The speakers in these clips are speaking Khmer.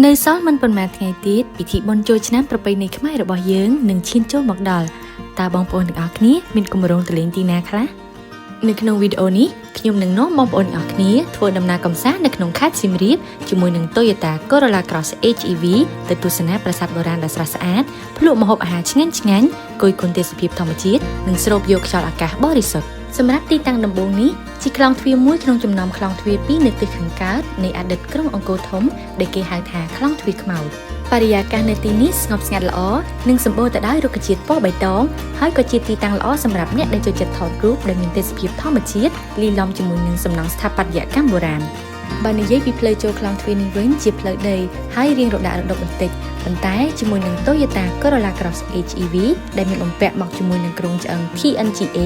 នៅសល់មិនប៉ុន្មានថ្ងៃទៀតពិធីបុណ្យចូលឆ្នាំប្រពៃណីខ្មែររបស់យើងនឹងឈានចូលមកដល់តើបងប្អូនទាំងអស់គ្នាមានគម្រោងទៅលេងទីណាខ្លះនៅក្នុងវីដេអូនេះខ្ញុំនឹងនាំបងប្អូនទាំងអស់គ្នាធ្វើដំណើរកម្សាន្តនៅក្នុងខេត្តសៀមរាបជាមួយនឹង Toyota Corolla Cross HEV ទៅទស្សនាប្រាសាទបុរាណដ៏ស្រស់ស្អាតភ្លក់ម្ហូបអាហារឆ្ងាញ់ឆ្ងាញ់គយគន់ទេសភាពធម្មជាតិនិងស្រូបយកខ្យល់អាកាសបរិសុទ្ធសម្រាប់ទីតាំងដំបូងនេះជាក្លោងទ្វារមួយក្នុងចំណោមក្លោងទ្វារពីរនៅទិសខាងកើតនៃអតីតក្រុងអង្គរធំដែលគេហៅថាក្លោងទ្វារខ្មោចបរិយាកាសនៅទីនេះស្ងប់ស្ងាត់ល្អនិងសម្បូរទៅដោយរុក្ខជាតិពណ៌បៃតងហើយក៏ជាទីតាំងល្អសម្រាប់អ្នកដែលចូលចិត្តថតរូបដែលមានទេសភាពធម្មជាតិលាយឡំជាមួយនឹងសំណង់ស្ថាបត្យកម្មបុរាណបើនិយាយពីផ្លូវចូលក្លោងទ្វារនេះវិញជាផ្លូវដីហើយរៀងរដាក់រដុបបន្តិចប៉ុន្តែជាមួយនឹង Toyota Corolla Cross HEV ដែលមានបំពាក់មកជាមួយនឹងគ្រោងឆ្អឹង TNGA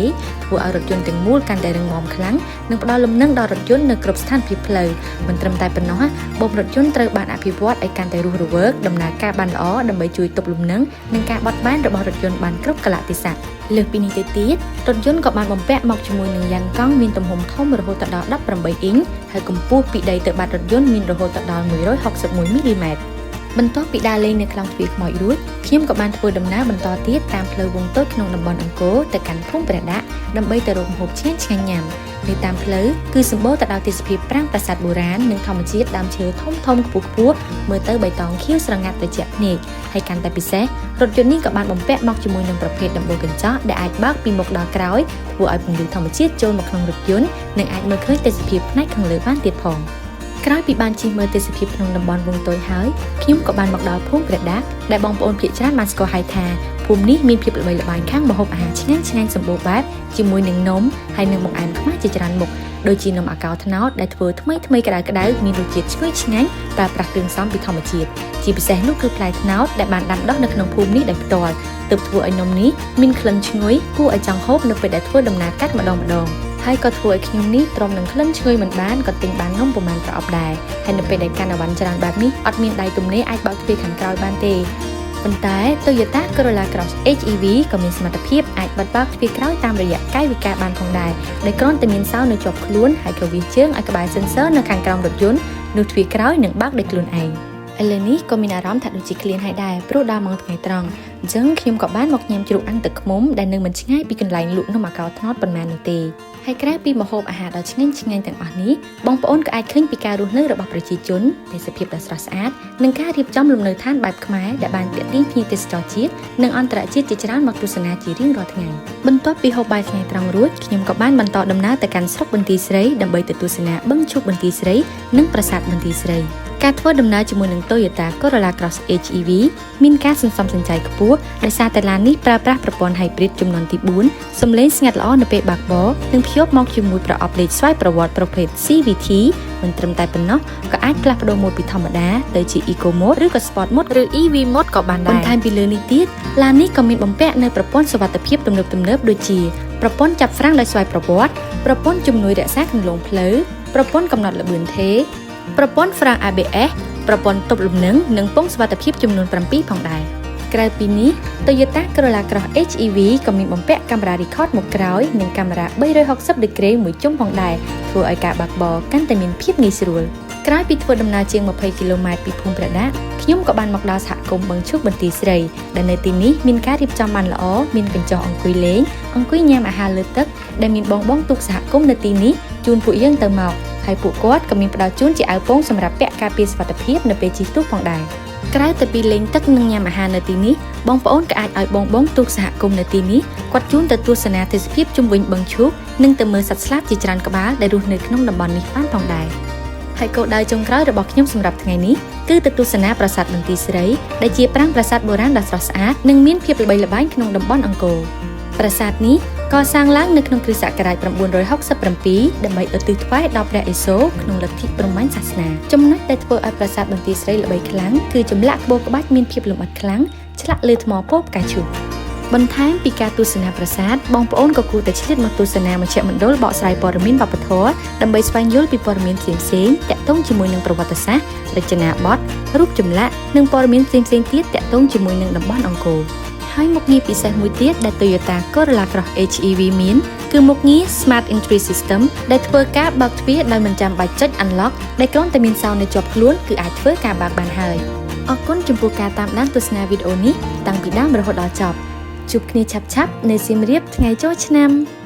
ធ្វើឲ្យរថយន្តទាំងមូលកាន់តែរឹងមាំខ្លាំងនិងផ្ដល់លំនឹងដល់រថយន្តនៅគ្រប់ស្ថានភាពផ្លូវមិនត្រឹមតែប៉ុណ្ណោះបូមរថយន្តត្រូវបានអភិវឌ្ឍឲ្យកាន់តែរស់រវើកដំណើរការបានល្អដើម្បីជួយទប់លំនឹងនិងការបត់បែនរបស់រថយន្តបានគ្រប់កាលៈទេសៈលើសពីនេះទៅទៀតរថយន្តក៏បានបំពាក់មកជាមួយនឹងយ៉ានកង់មានទំហំធំរហូតដល់18អ៊ីងហើយកម្ពស់ពីដីទៅបាតរថយន្តមានរហូតដល់161មីលីម៉ែត្របន្ទាប់ពីដើរលេងនៅក្លោងទ្វារខ្មោចរួចខ្ញុំក៏បានធ្វើដំណើរបន្តទៀតតាមផ្លូវវងតូចក្នុងតំបន់អង្គរទៅកាន់ភូមិព្រះដាក់ដើម្បីទៅរកម្ហូបឆ្ងាញ់ឆ្ងាញ់ញ៉ាំនៅតាមផ្លូវគឺសម្បូរទៅដោយទេសភាពប្រាង្គប្រាសាទបុរាណនិងធម្មជាតិដើមឈើធំធំខ្ពស់ខ្ពស់មើលទៅបៃតងខៀវស្រងាត់ត្រជាក់ភ្នែកហើយកាន់តែពិសេសរថយន្តនេះក៏បានបំពាក់មកជាមួយនឹងប្រភេទដំបូលកញ្ចក់ដែលអាចបើកពីមុខដល់ក្រោយធ្វើឲ្យពន្លឺធម្មជាតិចូលមកក្នុងរថយន្តនិងអាចមើលឃើញទេសភាពផ្នែកខាងលើបានទៀតផងក្រោយពីបានជិះមើលទេសភាពក្នុងតំបន់វងតូចហើយខ្ញុំក៏បានមកដល់ភូមិព្រះដាក់ដែលបងប្អូនភាគច្រើនបានស្គាល់ហើយថាភូមិនេះមានភាពល្បីល្បាញខាងម្ហូបអាហារឆ្ងាញ់ឆ្ងាញ់សម្បូរបែបជាមួយនឹងនំហើយនិងបង្អែមខ្មែរជាច្រើនមុខដូចជានំអាកោត្នោតដែលធ្វើថ្មីថ្មីក្តៅក្តៅមានរសជាតិឈ្ងុយឆ្ងាញ់ប្រើប្រាស់គ្រឿងផ្សំពីធម្មជាតិជាពិសេសនោះគឺផ្លែត្នោតដែលបានដាំដុះនៅក្នុងភូមិនេះដោយផ្ទាល់ទើបធ្វើឲ្យនំនេះមានក្លិនឈ្ងុយគួរឲ្យចង់ហូបនៅពេលដែលធ្វើដំណើរកាត់ម្ដងម្ដងហើយក៏ធ្វើឲ្យខ្ញុំនេះទ្រាំនឹងក្លិនឈ្ងុយមិនបានក៏ទិញបាននំប្រមាណប្រអប់ដែរហើយនៅពេលដែលកាន់អវ៉ាន់ច្រើនបែបនេះអត់មានដៃទំនេរអាចបើកទ្វារខាងក្រោយបានទេប៉ុន្តែ Toyota Corolla Cross HEV ក៏មានសមត្ថភាពអាចបិទបើកទ្វារក្រោយតាមរយៈកាយវិការបានផងដែរដែលគ្រាន់តែមានសោនៅជាប់ខ្លួនហើយក៏វាជើងឲ្យក្បែរ sensor នៅខាងក្រោមរថយន្តនោះទ្វារក្រោយនឹងបើកដោយខ្លួនឯងឥឡូវនេះក៏មានអារម្មណ៍ថាដូចជាឃ្លានហើយដែរព្រោះដល់ម៉ោងថ្ងៃត្រង់អញ្ចឹងខ្ញុំក៏បានមកញ៉ាំជ្រូកអាំងទឹកឃ្មុំដែលនៅមិនឆ្ងាយពីកន្លែងលក់នំអាកោត្នោតប៉ុន្មាននោះទេហើយក្រៅពីម្ហូបអាហារដ៏ឆ្ងាញ់ឆ្ងាញ់ទាំងអស់នេះបងប្អូនក៏អាចឃើញពីការរស់នៅរបស់ប្រជាជនទេសភាពដ៏ស្រស់ស្អាតនិងការរៀបចំលំនៅឋានបែបខ្មែរដែលបានទាក់ទាញភ្ញៀវទេសចរជាតិនិងអន្តរជាតិជាច្រើនមកទស្សនាជារៀងរាល់ថ្ងៃបន្ទាប់ពីហូបបាយថ្ងៃត្រង់រួចខ្ញុំក៏បានបន្តដំណើរទៅកាន់ស្រុកបន្ទាយស្រីដើម្បីទៅទស្សនាបឹងឈូកបន្ទាយស្រីនិងប្រាសាទបន្ទាយស្រីការធ្វើដំណើរជាមួយនឹង Toyota Corolla Cross HEV មានការសន្សំសំចៃខ្ពស់ដោយសារតែឡាននេះប្រើប្រាស់ប្រព័ន្ធ Hybrid ជំនាន់ទី4សំឡេងស្ងាត់ល្អនៅពេលបើកបរនិងភ្ជាប់មកជាមួយប្រអប់លេខស្វ័យប្រវត្តិប្រភេទ CVT មិនត្រឹមតែប៉ុណ្ណោះក៏អាចផ្លាស់ប្ដូរម៉ូដពីធម្មតាទៅជា Eco Mode ឬក៏ Sport Mode ឬ EV Mode ក៏បានដែរបន្ថែមពីលើនេះទៀតឡាននេះក៏មានបំពាក់នៅប្រព័ន្ធសុវត្ថិភាពទំនើបៗដូចជាប្រព័ន្ធចាប់ហ្វ្រាំងដោយស្វ័យប្រវត្តិប្រព័ន្ធជំនួយរក្សាគន្លងផ្លូវប្រព័ន្ធកំណត់ល្បឿនថេរប្រព័ន្ធហ្វ្រាំង ABS ប្រព័ន្ធទប់លំនឹងនិងពងសុវត្ថិភាពចំនួន7ផងដែរក្រៅពីនេះ Toyota Corolla Cross HEV ក៏មានបំពាក់កាមេរ៉ា record មុខក្រោយនិងកាមេរ៉ា360 degree មួយជុំផងដែរធ្វើឲ្យការបើកបរកាន់តែមានភាពងាយស្រួលក្រោយពីធ្វើដំណើរជាង20គីឡូម៉ែត្រពីភូមិព្រះដាក់ខ្ញុំក៏បានមកដល់សហគមន៍បឹងឈូកបន្ទាយស្រីដែលនៅទីនេះមានការរៀបចំបានល្អមានកញ្ចុះអង្គុយលេងអង្គុយញ៉ាំអាហារលើទឹកដែលមានបងបងទូកសហគមន៍នៅទីនេះជូនពួកយើងទៅមកហើយពួកគាត់ក៏មានផ្ដល់ជូនជាអាវពោងសម្រាប់ពាក់ការពារសុវត្ថិភាពនៅពេលជិះទូកផងដែរក្រៅទៅពីលេងទឹកនិងញ៉ាំអាហារនៅទីនេះបងប្អូនក៏អាចឲ្យបងបងទូកសហគមន៍នៅទីនេះគាត់ជូនទៅទស្សនាទេសភាពជុំវិញបឹងឈូកនិងទៅមើលសត្វស្លាបជាច្រើនក្បាលដែលរស់នៅក្នុងតំបន់នេះបានផងដែរហើយគោលដៅចុងក្រោយរបស់ខ្ញុំសម្រាប់ថ្ងៃនេះគឺទៅទស្សនាប្រាសាទបន្ទាយស្រីដែលជាប្រាង្គប្រាសាទបុរាណដ៏ស្រស់ស្អាតនិងមានភាពល្បីល្បាញក្នុងតំបន់អង្គរប្រាសាទនេះកសាងឡើងនៅក្នុងគ្រិស្តសករាជ967ដើម្បីឧទ្ទិសថ្វាយដល់ព្រះឥសូរក្នុងលទ្ធិព្រហ្មញ្ញសាសនាចំណុចដែលធ្វើឲ្យប្រាសាទបន្ទាយស្រីល្បីខ្លាំងគឺចម្លាក់ក្បូរក្បាច់មានភាពលម្អិតខ្លាំងឆ្លាក់លើថ្មពណ៌ផ្កាឈូកបន្ថែមពីការទស្សនាប្រាសាទបងប្អូនក៏គួរតែឆ្លៀតមកទស្សនាមជ្ឈមណ្ឌលបកស្រាយព័ត៌មានវប្បធម៌ដើម្បីស្វែងយល់ពីព័ត៌មានផ្សេងៗទាក់ទងជាមួយនឹងប្រវត្តិសាស្ត្ររចនាបថរូបចម្លាក់និងព័ត៌មានផ្សេងៗទៀតទាក់ទងជាមួយនឹងតំបន់អង្គរ។ ហើយមុខងារពិសេសមួយទៀតដែល Toyota Corolla Cross HEV មានគឺមុខងារ Smart Entry System ដែលធ្វើការបើកទ្វារដោយមិនចាំបាច់ចុច unlock ដែលគ្រាន់តែមានសោនៅជាប់ខ្លួនគឺអាចធ្វើការបើកបានហើយអរគុណចំពោះការតាមដានទស្សនាវីដេអូនេះតាំងពីដើមរហូតដល់ចប់ជួបគ្នាឆាប់ៗនៅសៀមរាបថ្ងៃចូលឆ្នាំ។